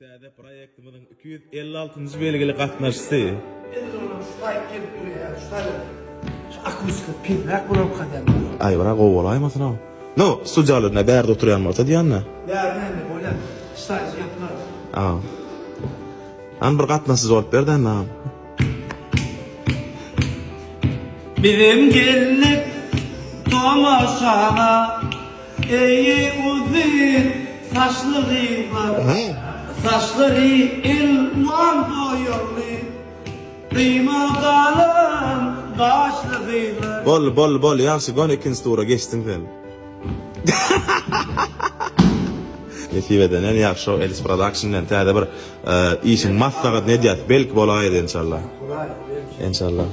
Täze proýektimiziň 256-njy belgili gatnaşysy. Edil olam şu taýyp gelip durýar, şu taýyp. Şu akustika pesräk bolarmyka diýýän. Aý bra gowy bolaýmasyn-ow. No, studiýalarynda bärde oturýan bolsa diýýän-dä. Bärde indi bolýar. Şu taýy ýapylar. A. Hany bir gatnaşyjy bolup ber-dä indi agam. Bizem geldik tomaşaňa. Eý uzyn saçly gyzlar, Saçlary elwan boýagly, Gyýma galam gaşly gyzlar. Boldy boldy boldy ýagşy göni ikinji tura geçdiň sen. Nesip edenden ýagşy şo Elis Production bilen täze bir işiň maslahatyny edýäs belki bolaýar enşalla. Enşalla.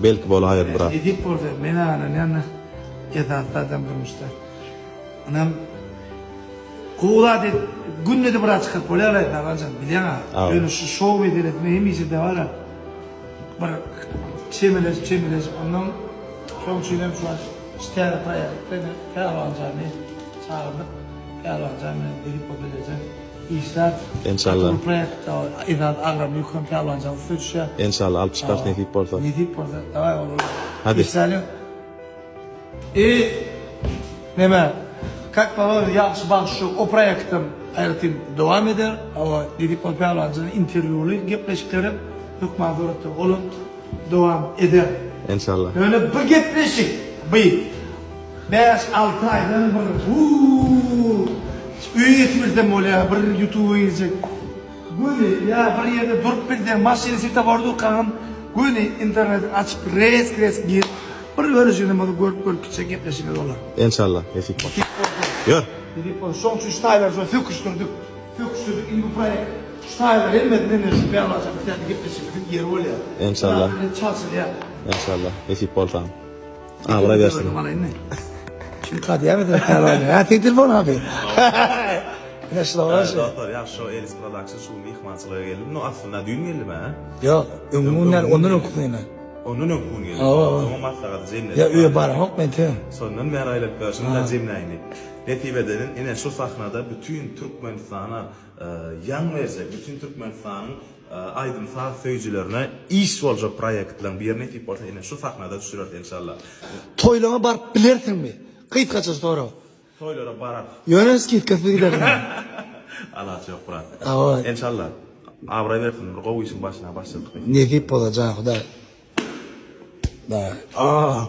Belki bolaýar brat. Nesip bolsa men aglanýan Esasy adam durmuşda. Ynam gowy zat et, günde-de biraz çykaryp bolýar-laý Dabanjan, bilýäň-ä. Ýöne şu şou meselesinde hemişe-de bar-a bir çemeleşip çemeleşip ondan şoň üçin hem şu wagt şu täze proýektde ine Pälwanjany çagyrdyk. Pälwanjan bilen Dilip bileje işläp. Enşalla. Bu proýektde esasy agram ýük hem Pälwanjanyň üstüne düşýär. Enşalla alyp çykarys nesip bolsa. Nesip bolsa dawaý olar. Hadi. Işläliň. I neme kak baba ýagşy bagşy o proýektem aýratyn dowam eder. Hawa Dilip Pälwanjyň interwýuly gepleşiklerem hökman suratda olam dowam eder. Enşalla. Ýöne bu gepleşik bi 5-6 aýdan bir huu öýe ýetibilsem bolýar bir ýutuba girjek. Göni ýa bir ýerde durup bilseň maşyny swetoforda durkaňam göni interneti açyp resk resk girip Bir bölejigini bolsa görüp görüp gitjek gepleşigimiz bolar. Enşalla nesip bolsa. Nesip bolsa. Ýör. Nesip bolsa. Şoň üçin şu taýlary şo söküşdirdik. Söküşdirdik. Indi bu proýekt şu taýlar hemmesinden hem şu Bäwlajak täze gepleşigimiziň ýeri bolýar. Enşalla. Çalşylýar. Enşalla nesip bolsa. Abraý bersin. Kim kadýar mesela Pälwan? Ha, sen telefon abi. Ine şular şu. Dostlar ýagşy şo Elis Production şu gün myhmançylyga geldim. No aslynda düýn geldim hä. Ýok, öňki günden ondan öňki günden. Ondan öňki gün geldi. Hawa, hawa. Oňa maslahaty jemledik. Ýa öýe baramok men te. Şondan bäri aýlap ýör. Şuny da jemläýin diýip. Nesip edenin ine şu sahnada bütin Türkmenistana ýaň berjek, bütin Türkmenistanyň aýdym-saz söýüjilerine iş boljak proýektleň biri nesip bolsa ine şu sahnada düşüreris enşalla. Toýlaňa baryp bilersiňmi? Gysgaça sorag. Toýlara bararys. Ýöne skidkasyz giderin. Alaç ýok brat. Hawa. Enşalla. Abraý bersin bir gowy işiň başyna başladyk. Nesip bolsa jan Hudaý. Daý. Ah.